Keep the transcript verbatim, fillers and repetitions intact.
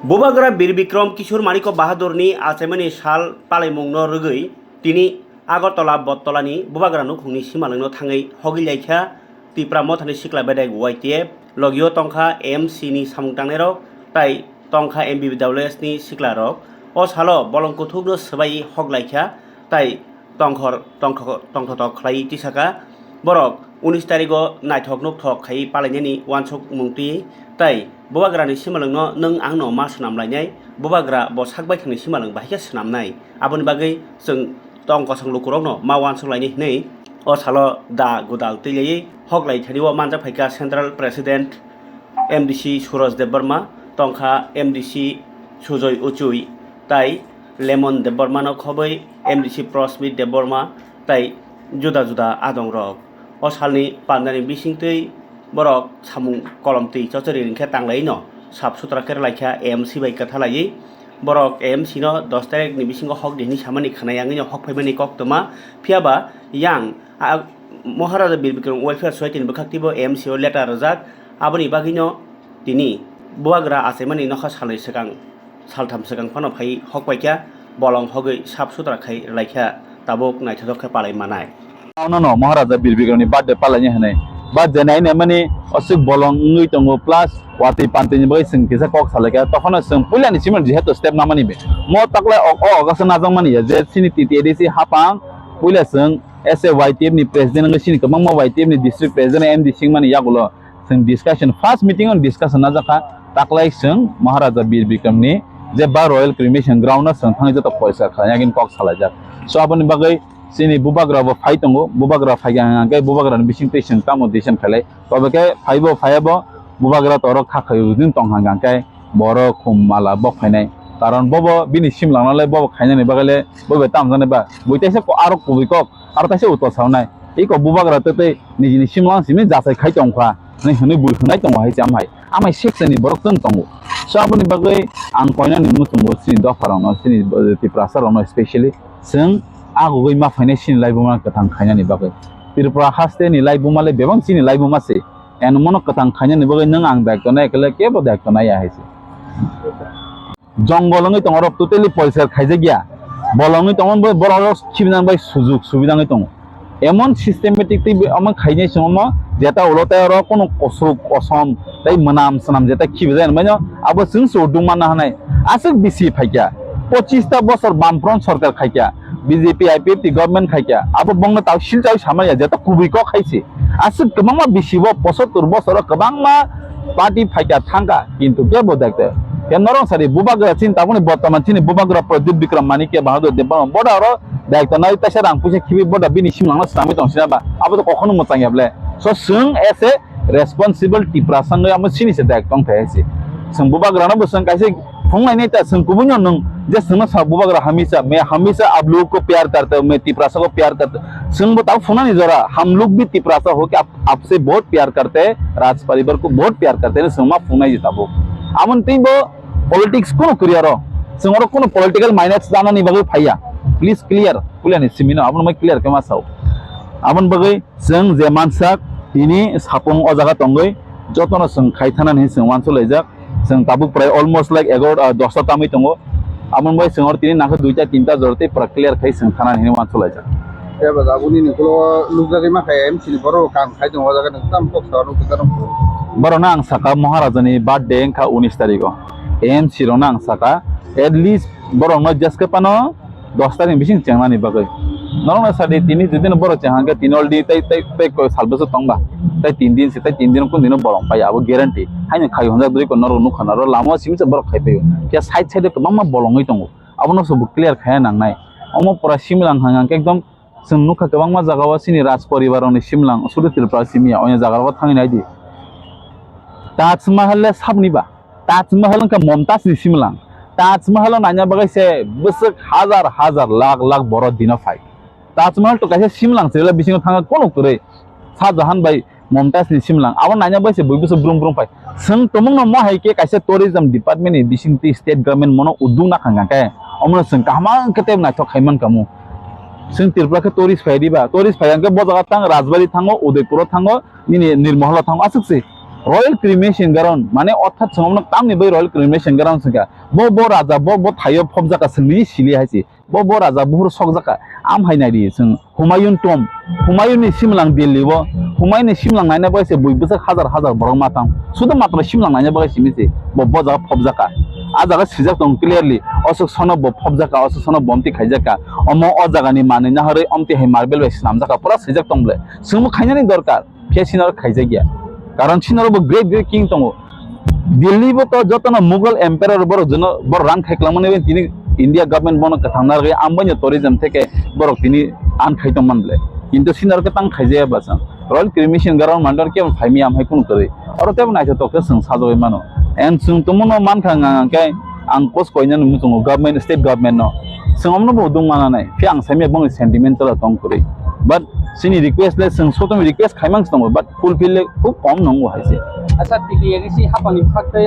Bubagra Bir Bikram Kishore Manikya Bahadurni achaimani sal palaimungno rwgwi tini Agartala Bottolani Bubagra nukhungni simalwngno thangwi hogwi laikha Tipra Mothani sikla bedai Y T F, logio tongkha M C ni samung tangnairok tai tongkha M B B W S ni siklarok. O salo bolong kuthukno swbai hok laikha tai tongkhor tongtho-, tongthotok khlai tisaka. Borok unis tarigo naithok nukthok khai palainani uansukmung twi tai Bubagrani simalwngno nwng angno ma swnam lainai, Bubagra bo sak baithangni simalwng bahai khe swnamnai. Aboni bagwi chwng tong kosong lukurokno ma uansuk lainai hwnwi o salo da gudal twi laiwi hok lai thani o manjak phaikha Central President M D C Suraj Debbarma, tongkha M D C Sujoy Uchui tai Lemon Debbarmano khobwi M D C Prosmit Debbarma tai juda juda adongrok. O salni pandani bisingtwi borok samung kolom twi chochori hwnkhe tanglaino sap sutra khe rwlaikha A M C bai kwtha laiwi. Borok A M C no dos tarikni bisingo hok di hwnwi samani khwnai, yangwino hok phaimani koktwma. Phiyaba yang a, Maharaja Bir Bikram Welfare Society ni bwkhak twibo A M C o letter rwjak. Aboni bagwino tini Bubagra achaimani nokha salnwi swkang, saltham swkang phano phai hok paikha, bolong hogwi sap sutra khai rwlaikha, tabuk naithothok khe palai manai. Ano no Maharaja Bir Bikramni birthday palaini hwnwi. Birthday naina mani aswk bolong wngwi tongo, plus watwi pantwini bagwi chwng kisa kok salaikha. Tokhono chwng puilani simi jehetu step namani be. Mo taklai o, o August o najakmani ya je chini T T A D C hapang puila chwng as a Y T F ni president wngwi chini kwbangma Y T F ni district president M D C wngmani yagulo chwng discussion, first meeting o discussion najakha, taklai chwng Maharaja Bir Bikram ni je ba Royal Cremation Ground no chwng thangwi joto poisa khlaina hwnwi kok salaijak. So aboni bagwi chini Bubagra bo phai tongo, Bubagra phaikha hwnkhe Bubagra ni bisingtwi chwng tamo decision khailai, tobe khe phaibo phaiya bo Bubagra toro kha khaio din tong hwnkhe borok khum mala bok phainai, karon bobo bini simlangno le bobo khainani bagwi le bobo tamjaknai ba bui taisa ko aro kubui kok aro taisa utol saunai. Iko Bubagra tei tei nijini simlang simi jachai khai tongkha hwnwi hwnwi bui hwnai tongo hai se amhai. Amhai seksani borok chwng tongo. So aboni bagwi ang koinani muchungo chini dopharokno, chini Tiprasarokno specially chwng agugwi ma phainai chini laibuma kwthang khainani bagwi. Tripura hasteni laibuma le bebak chini laibuma se. Eno mono kwthang khainani bagwi nwng ang daikto nai khe le kebo daikto nai ya hai se. Jongol wngwi tongo, oro totally poiser khaijakya. Bolong wngwi tongo, bo-, borok rok khibinani bai sujuk subida wngwi tongo. Emon systematic tei omo khainai se omo jeta ulo tei oro kono kosruk kosom tei mwnam swnam jeta khibijak hinwi mano abo chwng se udung manna hwnwi. Aswk bisi phaikya, pochista bosor Bamfront sorkar khaikya, B J P I P F T government khaikya, abo bongno tao silchai samaya jeta kubui kok hai se. Aswk kwbangma bisi bo pochottor bosoro kwbangma party phaikha thangkha, kintu kebo dekte. Khe norok sadi Bubagra chini tabukni bortoman chini Bubagra Pradyut Bikram Manikya Bahadur Debbarma boda oro daikto nai taisa rang puisa khibi boda bini simlangno swnamwi tong sina ba. Abo to kokhono mwchang ya ble. So chwng as a responsible Tiprasa wngwi amo chini se daikto wng thai hai se. Chwng Bubagrano bo chwng kaisa phungnai nai ta chwng kubui no nwng je chwngno sa Bubagra hamisa, "Main hamisa aap log ko pyar karta hu, main Tiprasa ko pyar karta hu." Chwng bo tabuk phungnani jora, "Hum log bhi Tiprasa ho ke aap aap se bahut pyar karte hain, Raj parivar ko bahut pyar karte hain," hinwi chwng ma phungnai di tabuk. Amoni twi bo politics kono kwrwi oro. Chwng oro kono political minus janani bagwi phaiya. Please clear, puilani simino, abono mai clear khe ma sao. Aboni bagwi chwng je mansak tini sapung o jaga tongwi jotono chwng khai thanani hinwi chwng uansuk laijak. Chwng tabuk prai almost like egaroh, ah, dosta tamwi tongo. Amoni bai chwng oro tini nangkhe duita tinta jora tei pura clear khai chwng thanani hinwi uansuk laijak. Eba jaboni ni ulo nukjagwi ma khe M C ni borok kam khai tongo, o jaga ni tam kok sa nukjagwi. Borok no ang saka Maharaja ni birthday wngkha unis tarikh o. M C rok no ang saka at least borok no jeske pano dosta ni bising chengnani bagwi. Norok no sadi tini jodi no borok chengha khe tini already tei, tei, tei koi sal bwswk tong ba. Tei tin din se, tei tin din kun dino bolong pai abo guarantee. Haino khai honjak dui ko norok nukha norok lama o simi se borok khai paio. Khe side side o kwbangma bolongwi tongo. Abono se bo clear khaiya nangnai. Omo pura simlang hang hang khe ekdom chwng nukha kwbangma jaga o chini Raj poribar rokni simlang sudu Tripura simi ya. Oino jaga rogo thangwi naidi. Taj Mahal le sabni ba? Taj Mahal wngkha Momtaj ni simlang. Taj Mahal o naina bagwi se bwswk hazar hazar lakh lakh borok dino phai. Taj Mahal to kaisa simlang se, bisingo thangkha kono kwrwi. Shah Jahan bai Momtaj ni simlang. Abo naina bagwi se bui bwswk brum brum phai. Chwng tumung no mo hai khe kaisa tourism department ni bising twi state government mono uduk na khang khe. Omo no chwng kaham khe tei naithok khai man kamu. Chwng Tripura khe tourist phai di ba. Tourist phai khe bo jaga thang Rajbari thango, Udaipur o thango, nini Nirmahal o thango, aswk se. Royal Cremation Ground mane orthat chwng omono tamni bai Royal Cremation Ground swngkha. Bo, bo raja, bo, bo thaio phobjaka, chwngni sili hai se. Bo, bo raja buhur sokjaka. Am hai nai di chwng Humayun tomb. Humayun ni simlang Delhi o. Humayun ni simlang naina bai se bui bwsak hajar hajar borok ma tang. Sudo matro simlang naina bai simi se. Bo, bo jaga phobjaka. A jaga sijak tong clearly. Osok sono bo phobjaka, osok sono bomti khaijaka. Omo o jaga ni manwi naharwi omti hai marble bai swnamjaka. Pura sijak tong ble. Chwngbo khainani dorkar. Phiya sinaro khaijak ya. Karon sinaro bo great great king tongo. Delhi bo to jotono Mughal emperor borok jono borok rang khai kwlangmani bai tini India government bono kwthang narwgwi ambaino tourism theke borok tini an khai tongman ble. Kintu sinaro khe tang khaijaya bwsang. Royal Cremation Ground mandar kebo phaimi am hai kunu kwrwi. Oro tebo naithotok khe chwng sajagwi mano. And chwng tongmano mankha ang khe ang post koinani muchungo government, state government no. Chwng omno bo dung mananai. Phiya ang saimya bongni sentimental tong kwrwi. But chini request le chwng sotom request khaimang tongo, but fulfill le khub kom nongo hai se. Asa titi yagi si hapani phak tei.